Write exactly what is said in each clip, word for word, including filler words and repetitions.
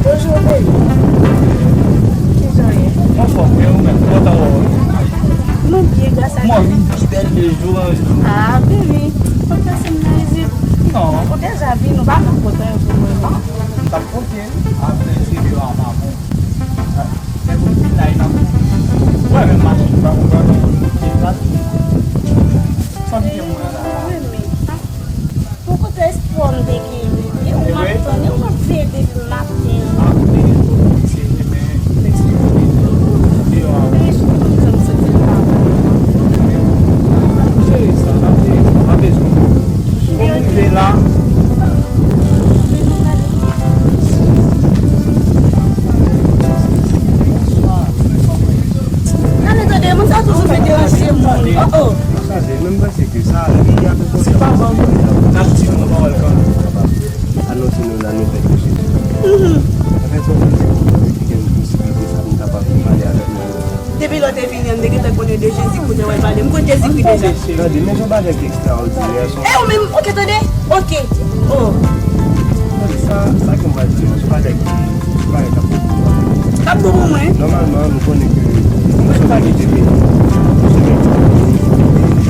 Bonjou, baby. Kijan w ye? Anfòm, men ou menm, kòman w ye? Mwen byen, gras a Dye. Mwen vin pi bèl de jou an jou. Ah, baby. Ou panse m nan izin? Non. Ou deja vin, ou pa menm pote anyen pou mwen, non? M t ap pote l, apre se deyò a pa bon. Lè pou m vin la, e n ap wè menm machin, m pa konprann, se plat. Sa m gen mwen la. Wi, men, ah, pou kote espwa m te gen, bebe, ou m ap tann, ou m ap veye depi maten an. Ap veye tou, se vre, men, men, se vre, deyò a. Men, jan m santi m pa bon. Jere sa, n ap jere sa, n ap bezwen. Pou m rive la, Gade, tande, moun sa toujou vle deranje moun. Oh, oh. Sa vle, menm panse ke sa, li avèk yon... Se pa ban moun, n ap di nou pawòl kanmenm. Anonse nou la nouvèl de Jezi. Mhm. Anfèt, se yon moun ki gen posiblite sa pou m kapab pale avèk nou. Depi lè w te vini an, m te gentan konnen de Jezikri w te pral pale. M konn Jezikri deja. Tande, men se yon bagay ki ekstraòdinè, se yon... E ou menm, oke, tande? Oke. Oh. Sa, sa ke m pral di nou, se yon bagay ki, se yon bagay k ap bon pou mwen. K ap bon pou mwen? Nòmalman, nou konnen ke nou se yon bagay ki te vini. Nou se yon bagay ki te vini.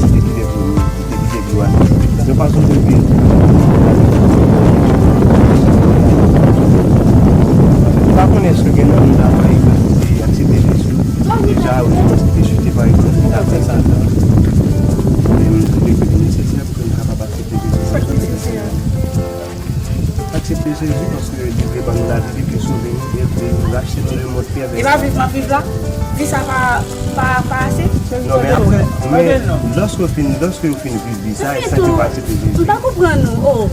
Te kite pou nou, te kite glwa. Yon fason pou viv. M pa konnen èske gen nan nou la, pa egzanp, ki te aksepte Jezi deja, ou di mwen se te chite, pa egzanp, ki ta fè sa. Men m twouve ke li nesesè pou ke nou kapab aksepte Jezi. Aksepte Jezi paske li vle ban nou lavi, li vle sove nou, li vle rachte nou de mòt pèvès. E pa viv m ap viv la? Vi sa pa, pa, pa ase? Non, men apre, men lòske w fin, lòske w fin viv vi sa, e sa ki pa aksepte Jezi. M pa konprann ou, oh.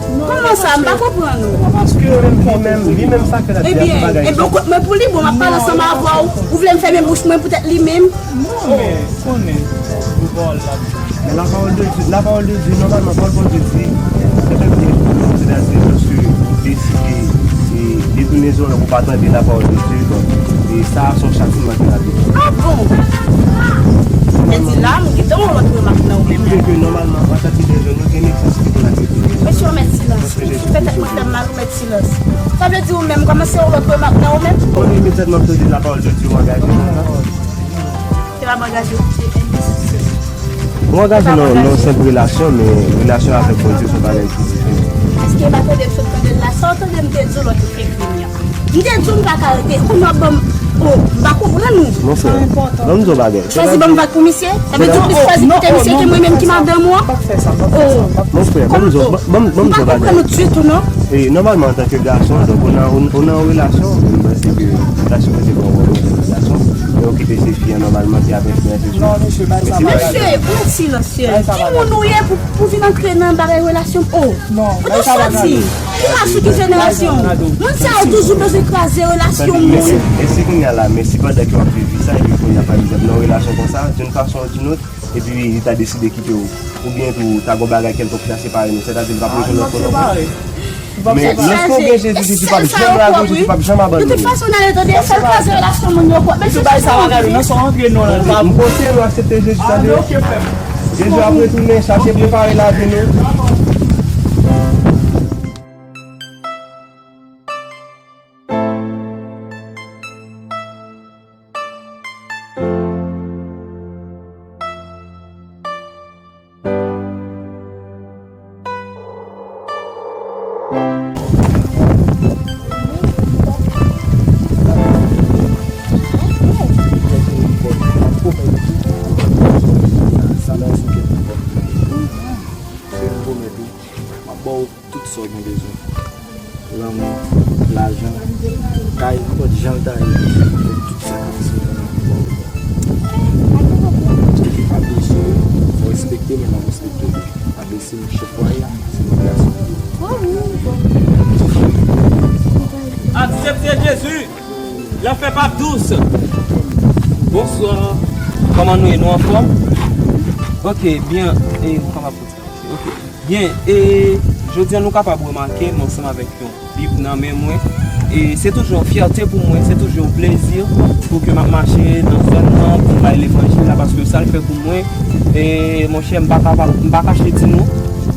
Kòman sa? M pa konprann ou. Li menm, li menm sa ke l ap di a, se bagay. Ebyen, ebyen, men pou li bon, m ap pale ansanm avè w. Ou vle m fèmen bouch mwen poutèt li menm? Non, men konnen, se pawòl la. Men la parole de Dieu, la parole de Dieu, nòmalman, pawòl Bondye di, se pèp li, sètadi lòske ou deside e detounen zòrèy ou pa tande la parole de Dieu, donk, e sa a se yon chatiman ke l ap vin. Ah bon? Sètadi la, m gentan wè yon lòt remak nan ou menm la. Epi ke nòmalman, an kantite jèn, nou gen egzanp ki pou n aksepte. Mesye, ou mèt silans. Ou fè tèt mwen fè m mal, ou mèt silans. Sa vle di ou menm, kòman se yon lòt remak nan ou menm? Bon, imedyatman m tande la parole de Dieu, m angaje. Se pa m angaje w, se M angaje nan, nan yon senp relasyon, men relasyon avèk Bondye se yon bagay ki diferan. Èske w pa tande m sot tande l la? Sa w tande m te di w lè w te fèk vini an? M te di w m pa ka rete. Kounye a w ban m, oh, m pa konprann ou. Monchè, ban m di w yon bagay. Chwazi ban m vag pou misye? Sa vle di w plis chwazi kite misye ke mwen menm ki madanm ou an? Oh. Monchè, ban m di w, ban m, ban m di w yon bagay. M pa konprann ou ditou, non. E, nòmalman, antanke gason, donk, ou nan, ou, ou nan yon relasyon, mwen panse ke sa sipoze gen yon wòl nan relasyon, men ou kite se fi an, nòmalman, ki ap enfliyanse sou... Non, mesye, bay sa, bay sa. Mesye, ou silans. Timoun ou ye pou, pou vin antre nan bagay relasyon? Oh, kote w soti? Ou rache ki jenerasyon? Moun sa yo toujou bezwen kraze relasyon moun. Men si, men si kounye a la, men si pandan ke w ap viv vi sa, epi kounye a, pa egzanp, nan yon relasyon konsa, d'une façon ou d'une autre, epi li ta deside kite w, oubyen tou, ta gen yon bagay kèlkonk ki ta separe nou, sètadi li p ap rezoud lòt moun non plis. Men lòske w gen Jezi, Jezi p ap janm lage w, Jezi p ap janm abandone w. De tout fason, n ale tande, sèl kraze relasyon moun yo kwè. Men se sa w ap di. M konseye nou aksepte Jezi, tande. Jezi ap retounen, chache prepare lavi nou. M ap ba w tout sa w gen bezwen. Lanmou, lajan, kay, nenpòt jan l ta ye, tout sa k ap sou mwen nan. Epi pa bliye, fò w respekte m, men m ap respekte w tou. Pa bliye, se m chèf fwaye a, se mwen gason. Aksepte Jezi, lanfè p ap dous. Bonswa. Kòman nou ye? Nou anfòm? Ok, byen. E, ou kapab kontinye. Ok. Byen, e jodi a nou kapab remake m ansanm avèk yon Bib nan men mwen. E se toujou yon fyète pou mwen, se toujou yon plezi pou ke m ap mache nan zòn nan, pou m bay levanjil la, paske sa l fè pou mwen, e monchè, m pa kapab, m pa kache di nou,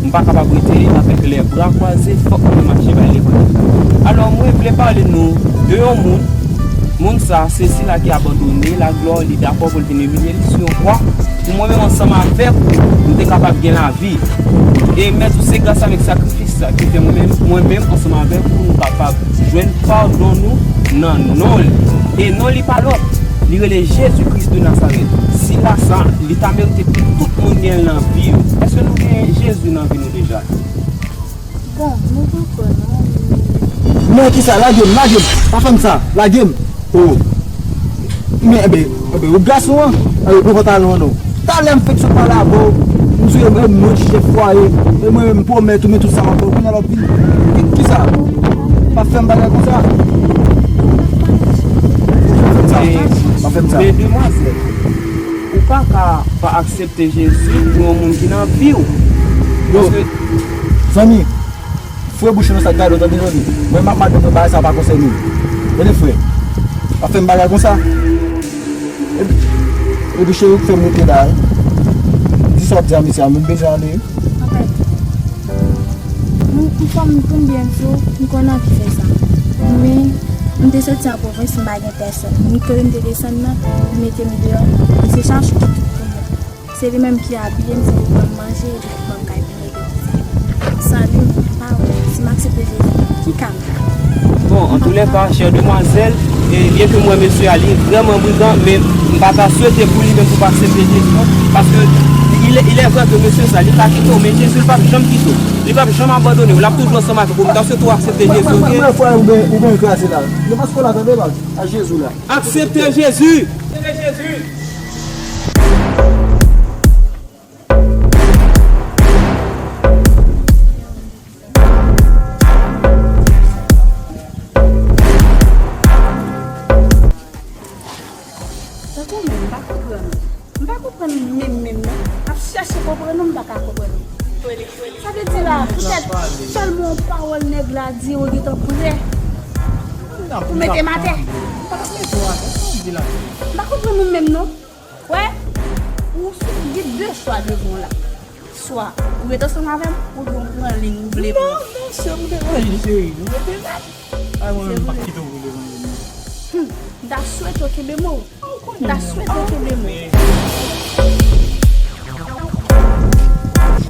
m pa kapab rete avèk lè bra kwaze, fòk mwen mache bay levanjil la. Alò, mwen vle Pale nou de yon moun. Moun sa, se sila ki abandone laglwa, li dakò pou l vin imilye li sou yon kwa, pou mwen menm ansanm avèk ou, nou te kapab gen lavi. E mèt ou, se gras avèk sakrifis sa ki fè mwen menm, mwen menm ansanm avèk ou, nou kapab jwenn padon nou nan non li. E non li pa lòt, li rele Jezi Kris de Nazarèt. Sila sa, li ta merite pou tout moun gen l nan vi yo. Èske nou gen Jezi nan vi nou deja? Bon, nou poko non. Men kisa, lage m, lage m. Pa fè m sa, lage m. Oh. Men, enben, enben, ou gason an, enben, pran pantalon an non. Talè m fèk sot pale avè w, m di w, e mwen chèf fwaye, e mwen menm pwomèt ou, men tout sa w ap fè, kounye a l ap vin. Ki, kisa? Pa fè m bagay konsa. Pa fè m sa. Pa fè m sa. Men demwazèl, ou pa ka pa aksepte Jezi pou yon moun ki nan vi w. Yo, paske zanmi, foure bouch ou nan sak gade w, tande, zanmi. Mwen, m ap madanm mwen, bagay sa pa konsène m. Tande, frè. Pa fè m bagay konsa. Epi, epi cheri, ou k fè m rete la, wi. Di sa w ap di a mesye a, mwen bezwen ale, wi. Anfèt, m, m fò m konn byen di w, m konn anvi fè sa. Men, m te soti an pwovens, m pa gen pèsòn. Ni kote m te desann nan, yo mete m deyò, e se chache ki tout pou mwen. Se li menm ki abiye m, se li ki ban m manje, e li ki ban m kay pou m rete. San li, m pa wè. Si m aksepte Jezi, ki ka m fè? Bon, antoulèka, chè demwazèl, e byen ke m wè mesye a, li vrèman brigan, men m pa ta swete pou li menm pou pa aksepte Jezi, non. Paske, il est, il est vrai que mesye sa, li ka kite w, men Jezi, li p ap janm kite w. Li p ap janm abandone w. L ap toujou ansanm avèk ou. M ta swete w aksepte Jezi, oke? Mwen, mwen, frè, ou byen, ou byen krasi la. Li pa sou la, tande, baz. A Jezi la. Aksepte Jezi! Aksepte Jezi! Tankou menm, m pa konprann. M pa konprann menm, menm, non. M ap chèche konprann ou, m pa ka konprann ou. Sa vle di la, poutèt sèlman yon pawòl nèg la di, ou gentan prè pou mete m atè. M pa konprann ou menm, non. Wè, ou, ou gen de chwa devan w la. Swa ou ret ansanm avè m, oubyen ou pran liy ou vle pran. Non, non, sè m, ou deranje, cheri. Nou rete nèt. Ay, mwen menm, m p ap kite w pou deranje m. Hmm, m ta swete w kenbe mo w. M ta swete w kenbe mo w.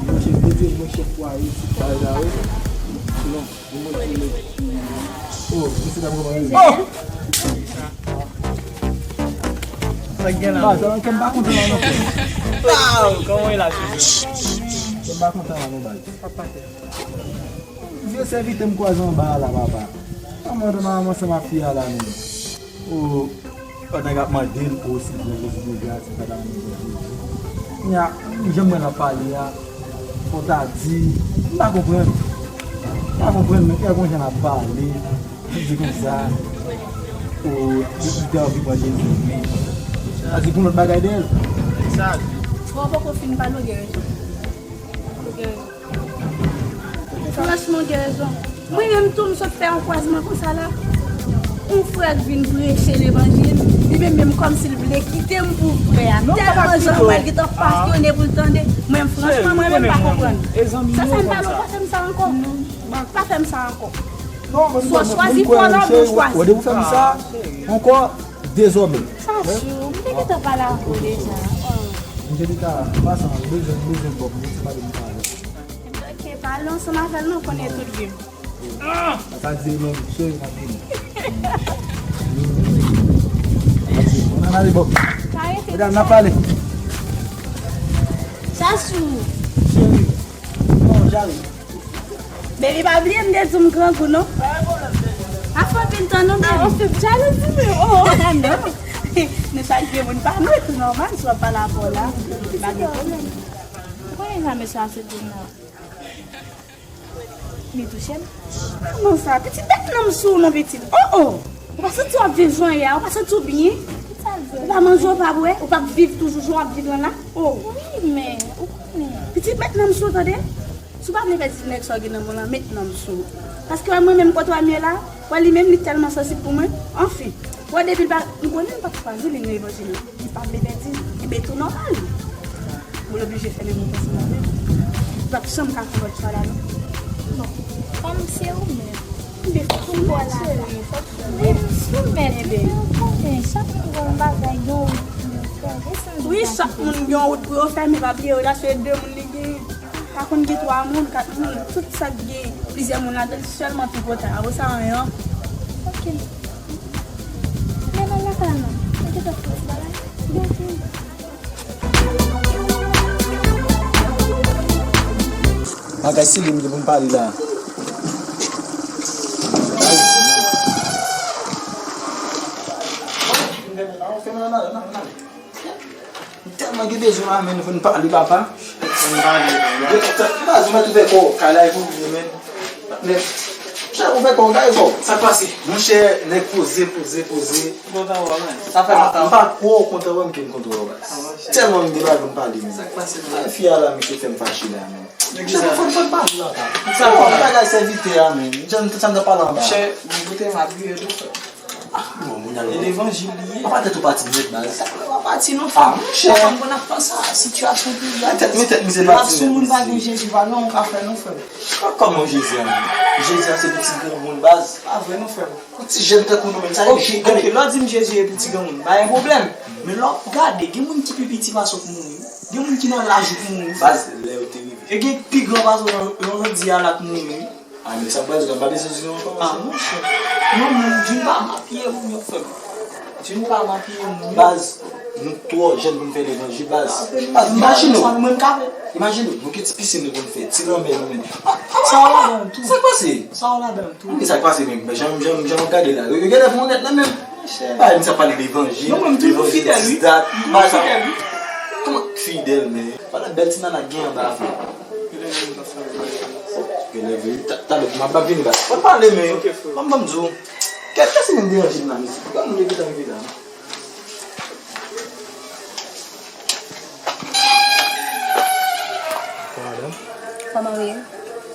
Mwen chèf de Dye, mwen chèf fwaye, ti fwaye la, wi. Non. Oh, mesye dam, kòman yo ye? Oh! Sa k gen la? Baz, sa, kè m pa kontan la non, frè. Waw, kòman w ye la, Jojo? Kè m pa kontan la non, baz. Papa tè. Vye sèvitè m kwaze anba a la, papa. Kòman w ansanm ak fi a la menm? Oh, pandan y ap mande l, oh, silvouplè, Jezi, de gras, pandan y ap mande l, Jezi. Kounye a, jan mwen ap pale a, fò w ta di, m pa konprann. M pa konprann, men kè gon jan l ap pale, li di konsa, oh, li, li te anvi pran Jezi, men sa di pou lòt bagay dèyè l. Sa di. Bon, poko fin pale, w gen rezon. Franchman, w gen rezon. Mwen menm tou, m sot fè yon kwazman konsa la. Yon frè k vin preche levanjil, li menm menm kòmsi l vle kite m pou frè a. Tèlman jan l wè l gentan pasyone pou l tande. Mwen menm, franchman, mwen menm pa konprann. Sa fè m pale, pa fè m sa ankò. Pa fè m sa ankò. Swa w chwazi fò la, oubyen w chwazi. Ou fè m sa ankò. Dezòmè. Sa sou, m te gentan pale avè w deja. Oh. M te di ta, m pa sanble, m bezwen, m bezwen bòm, m te pale m pale. Ok, pale ansanm avè l non, konnen tout vi m. Sa di menm, cheri, m ap vini. M ap vini. Ann ale bòm. Pa rete. Medam, n ap pale. Sa sou. Cheri. Bon, Jari. Baby, pa bliye m te di w m grangou, non? Pa fè anpil tan, non, baby. Ah, w ap fè m jalouzi, men, oh. Ah, non. Nou chak de moun pa nou, e tou nòmal, si w ap pale avè w la, pa gen pwoblèm. Ou konnen sa mesye a sot di m nan? Li touche m. Non, sa, pitit, met nanm sou w, non, pitit. Oh, oh! Ou pa santi w ap viv jan w ye a, ou pa santi w byen? Ou pa manje, ou pa bwè, ou p ap viv toujou jan w ap viv lan la? Oh! Wi, men, ou konnen. Pitit, met nanm sou w, tande? Si w pa vle pèdi nèg sa w gen nan men w lan, met nanm sou w. Paske wè mwen menm kote w ap ye la, wè li menm li tèlman sansib pou mwen. Anfen, wè depi l pa, m konnen l p ap chwazi li nan levanjil la. Li pa vle pèdi l. Enben tou nòmal. Mwen oblije fè menm wout ansanm avè l. Li p ap janm ka fè lòt chwa la non. Bon, kòm se ou menm. Enben fòk ou Wi, chak moun gen yon wout pou yo fè, men pa bliye yo, se de moun li genyen. Pa konn gen twa moun, kat moun, tout sa k gen plizyè moun ladan l, sèlman tripotay. Apre sa, anyen ankò. Ok. Men nan lakay la non. Mwen te fè ti bagay. Bagay serye m gen pou m pale la. M tèlman gen bezwen la, men, fò n pale, papa. Fò n pale, non. Baz, ou mèt ouvè kò w, kay la, e pou vini, men. Men, monchè, ouvè kò w, kay kò w. Sa k pase? Monchè, nèg poze, poze, poze. Kontan wè w, men. Sa fè lontan. M pa twò kontan wè m ke m kontan wè w, baz. Tèlman m gen bagay pou m pale, men. Sa k pase, non? Fi a la, misye fè m fache la, men. Monchè, fò n pale la, papa. Sa bagay sèvitè a, men. Jan sa m t ap pale anba. Monchè, m goute m abiye tou, frè. Ah, bon, moun nan. E levanjil li ye. Papa tèt ou pati nèt, baz. Sa pa pati non, frè. Ah, monchè. Papa, m konn ap panse a sitiyasyon peyi a. Men tèt, men tèt misye pati nèt, mesye. Lè w ap sou moun pa gen Jezi, pa gen anyen w ka fè non, frè m. Kòman Jezi a menm? Jezi a se pou ti granmoun, baz. Pa vre non, frè m. Pou ti jèn tankou nou menm, sa yo. Ok, ok, lè w di m Jezi e pou ti granmoun, pa gen pwoblèm. Men lè w ap gade, gen moun ki pi piti pase w k mouri. Gen moun ki nan laj ou k mouri. Baz, lè yo te rive. E gen pi gran pase w nan, nan jodi a la k mouri. Ah, men sa m pral di w la, m pa bezwen di nou ankò, ah, monchè. Non, men, d'une part, m apiye moun yo, frè m. D'une part, m apiye moun yo. Baz, nou twò jèn pou n fè levanjil, baz. Baz, imajine w. Imajine w, nou gen ti pisin nou pou n fè, ti lanmè nou menm. Sa w ladan l tou. Sa k pase? Sa w ladan l tou. Sa k pase menm? Jan, jan, jan m ap gade la. Yo, yo genlè pou onèt la menm. Monchè. Bagay, misye ap pale levanjil. Non, mwen, m toujou fidèl, wi. Levanjil dizdat. M toujou fidèl, wi. Kòman fidèl, men? Pale bèl ti nana k gen anba a, frè. Genlè vre, wi. Ta, talè, m ap, m ap vini, baz. Fò n pale, men. Ok, frè. Ban m, ban m di w. Kèt, kèt se menm deranje m la, mesye. Gade moun yo gentan rive la. Kòman w ye?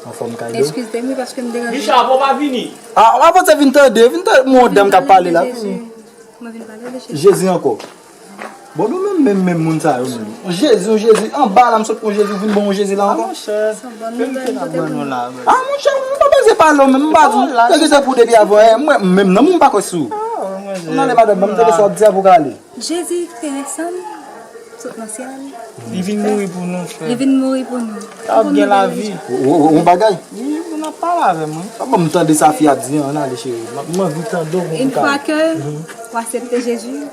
Anfòm, Kaydo? Eskize m, wi, paske m deranje. Micha, papa vini. Ah, avan sa, vin tande, vin tande, yon dam k ap pale la. Mwen vin pale de Jezi. Jezi ankò. Bon, nou menm, menm, menm moun sa yo, menm. Yon Jezi, yon Jezi, anba la, m sot pran Jezi, ou vin ban yon Jezi la ankò? Ah, monchè, verite n ap ban nou la, men. Ah, monchè, m pa bezwen pale w, menm, m pa di w. Yo gentan pou depi avan, eh, mwen, menm nan moun m pa kwè sou. Ah, monchè. M ale, madanm, ban m tande sa w ap di a pou w ka ale. Jezi te desann sot nan syèl. Li vin mouri pou nou, frè. Li vin mouri pou nou. Sa ap gen lavi. Ou, ou, ou, ou bagay? Wi, moun ap pale avè m, wi. Sa bon, m tande sa fi a di an, ann ale, cheri. M, m anvi tande w pou w ka. Une fois que ou accepte Jésus,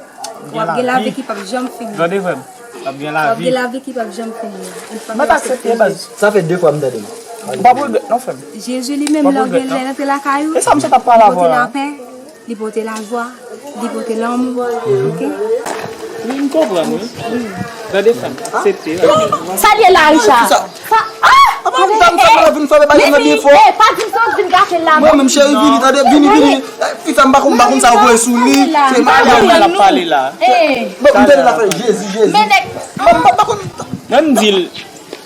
w ap gen lavi ki p ap janm fini. Tande, frè m. W ap gen lavi. W ap gen lavi ki p ap janm fini. Une fois que ou accepte Jésus. Sa fè de fwa m tande l. Ou p ap regrèt, non, frè m. Jezi li menm, lè w gen lè l antre lakay ou, e sa m sot ap pale avè w la. Li pote lapè, li pote lajwa, li pote lanmou. Ok? Wi, m konprann, wi. Gade frè m, aksepte. Sa l ye la, Richard? Sa, ah! Papa, m ta, m ta vin frape bagay nan byen fò. Eh, pa di m sa w vin gate l la, non. Mwen menm, cheri, vini, tande, vini, vini. Eh, fi sa, m pa konn, m pa konn sa w voye sou li. Se madanm mwen l ap pale la. Eh. Bon, m tande l ap fè Jezi, Jezi. Men nèg. M pa, m pa konn. Menm di l.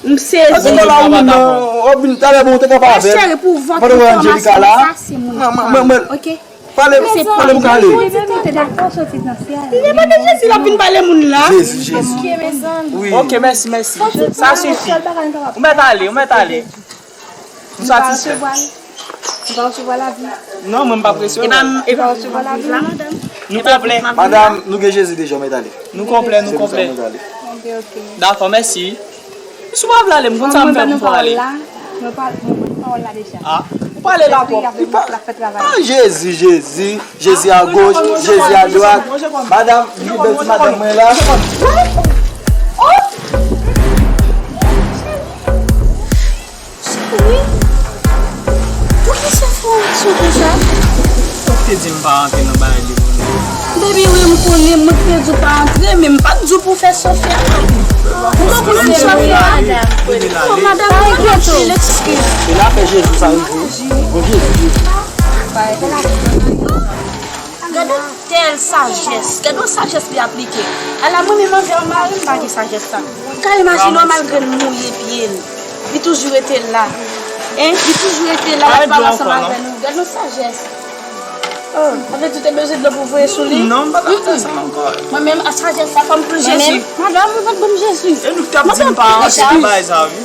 M sezi. Ase la ou menm nan, w ap vin talè, bon, ou te ka pale avè l. Cheri, pou vòt enfòmasyon, sa se moun nan fanmi, ok? Pale, pale pou kale. Li te dakò soti nan syèl. Li pa de Jezi, l ap vin pale moun la. Jezi, Jezi. Wi. Ok, mèsi, mèsi. Sa sifi. Ou mèt ale, ou mèt ale. M satisfè. Ou pa resevwa l? Ou pa resevwa lavi? Non, mwen m p ap resevwa l. E pa, e pa resevwa lavi la, madanm? Nou konplè. Madanm, nou gen Jezi deja, ou mèt ale. Nou konplè, nou konplè. Ok, ok. Dakò, mèsi. Si w pa vle ale, m konn sa m fè pou m pale. Mwen pa, mwen pran pawòl la deja. Ah, ou pale la twòp. Li pa, ah, Jezi, Jezi, Jezi a goch, Jezi a dwat. Madanm, li bèl ti madanm mwen la. Cheri, poukisa fè w aksyon konsa? Ou te di m pa rantre nan bagay li pou nou. Baby, wi, m konnen, mwen te di w pa rantre, men m pa t di w pou w fè Sofia. M pa pou fè Sofia. Oh, madanm, mwen anpil, eskize. E la fè Jezi sa rive. Bon, Jezi, Jezi. Gade tèl sajès. Gade yon sajès li aplike. Ala mwen menm anvè yon mari m pa gen sajès sa. Ka imajine w malgre l mouye pye l. Li toujou rete la. Hein? Li toujou rete la, l ap pale ansanm avè nou. Gade yon sajès. Oh, sa vle di w te bezwen dlo pou voye sou li? Non, m pa t ap fè sa ankò. Mwen menm, a sajès sa, fò m pran Jezi. Madanm, ou pa t ban m Jezi. E nou k t ap di m pa antre nan bagay sa, wi.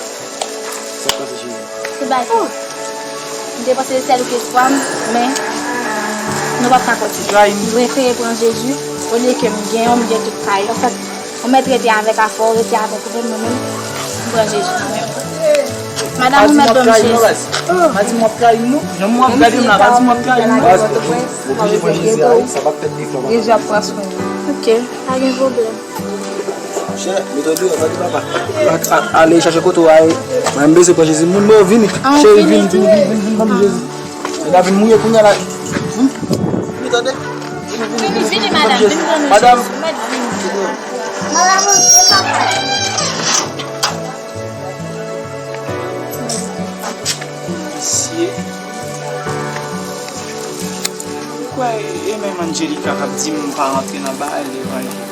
Sa k pase, cheri? Se bagay sa. M te panse se sèl ou ki espwa m, men Nou p ap ka kontinye. M prefere pran Jezi olye ke m gen yon, m gen tout kay. Anfèt, ou mèt rete avèk afè w, rete avèk ou menm, mwen menm, m pran Jezi nan men m. Madanm, ou mèt ban m Jezi. Pa di m w ap trayi m, non. Jan mwen ap gade m la, pa di m w ap trayi m, non. Baz, oblije pran Jezi a, wi, sa p ap fèt de fwa. Jezi ap pran swen ou. Ok, pa gen pwoblèm. Chè, mete w deyò, pa di papa. A, a, ale chache kote w a ye. Mwen, m bezwen pran Jezi. Moun mwen yo vini. Cheri, vini, vini, vini, vini, vini, ban m Jezi. Nèg la vin mouye kounye a la. Vini, vini, tande. Vini, vini, vini, madanm, vini pran nou Jezi. Madanm. Ou mèt vini. Madanm, vini, papa. Mesye. Ou kwè e menm Angelica k ap di m pa rantre nan bagay levanjil.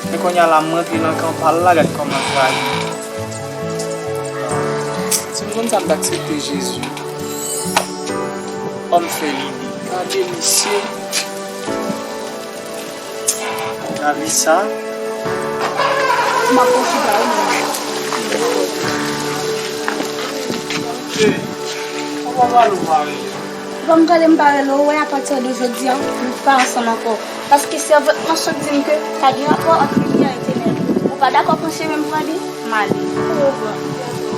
Men kounye a la, m rantre nan kan pa l la, gad kòman l trayi m. Si m konn sa, m t aksepte Jezi. Òm fè lide. Gade misye. Lavi sa. M ap konfida wi, mwen. Hey, kòman w pale w pa rele? Bon, m gade m pa rele w, wè, apati de jodi a, nou pa ansanm ankò. Paske sèvant mwen sot di m ke pa gen rapò ant limyè e tenèb. Ou pa dakò pran chemen m pran li, m ale. Ou konprann?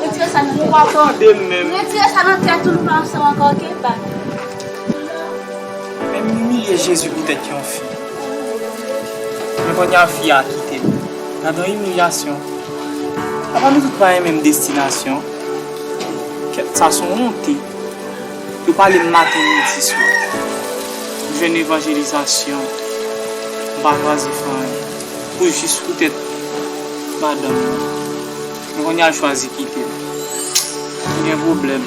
Retire sa nan tèt ou. Ou pa tande m menm. Retire sa nan tèt ou, nou pa ansanm ankò, oke? Bye. Men m imilye Jezi poutèt yon fi. Men kounye a fi a kite m. Gad yon imilyasyon. Apa nou tout pa gen menm destinasyon? Kèt, sa se yon wonte. Yo pale m maten, midi, swa. M jwenn evanjelizasyon. M pa chwazi fè anyen. Pou jis poutèt madanm mwen. Men kounye a l chwazi kite m. M gen pwoblèm.